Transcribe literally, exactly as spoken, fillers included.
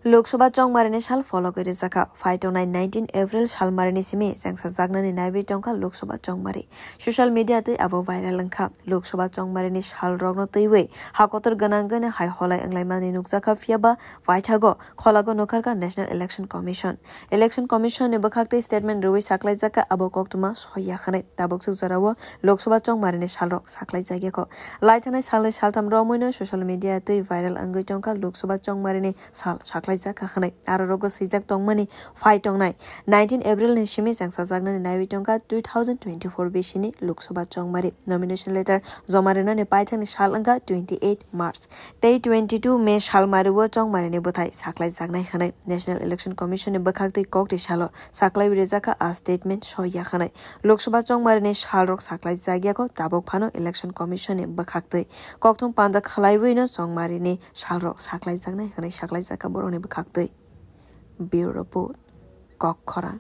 Lok Sabha chongmarini sal phologwi rijak kha. Phai tongnai nineteen April salmarini simi chengsajaknani naiwi tongkha Lok Sabha chongmari. Social media twi abo viral wngkha. Lok Sabha chongmarini salrokno twiwi ha kotor gwnangwini hai holai wnglaimani nukjakha, phiyaba paithago kholago nukharkha National Election Commission. Election Commission ni bwkhaktwi statement rwui saklaijakha abo koktwma soi ya hwnwi. Tabuk suk jorao Lok Sabha chongmarini salrok saklaijakya kho. Laithanai salnwi saltham romwino social media twi viral wngwi tongkha Lok Sabha chongmarini sal saklaijakha hwnwi. Aro rogo swijak tongmani phai tongnai nineteen April ni simi chengsajaknani naiwi tongkha two thousand twenty-four bisini Lok Sabha chongmari. Nomination letter joma rwnani paithakni sal wngkha twenty-eight March. Tei twenty-two May salmario chongmarini bwthai saklaijaknai hwnwi National Election Commission ni bwkhaktwi kokti salo saklaiwi rijakha a statement soi ya hwnwi. Lok Sabha chongmarini salrok saklaijakya kho, tabuk phano Election Commission ni bwkhaktwi kokthum panda khwlaiwino chongmarini salrok saklaijaknai hwnwi saklaijakha borokni bwkhaktwi. Bureau Report, Kok Khorang.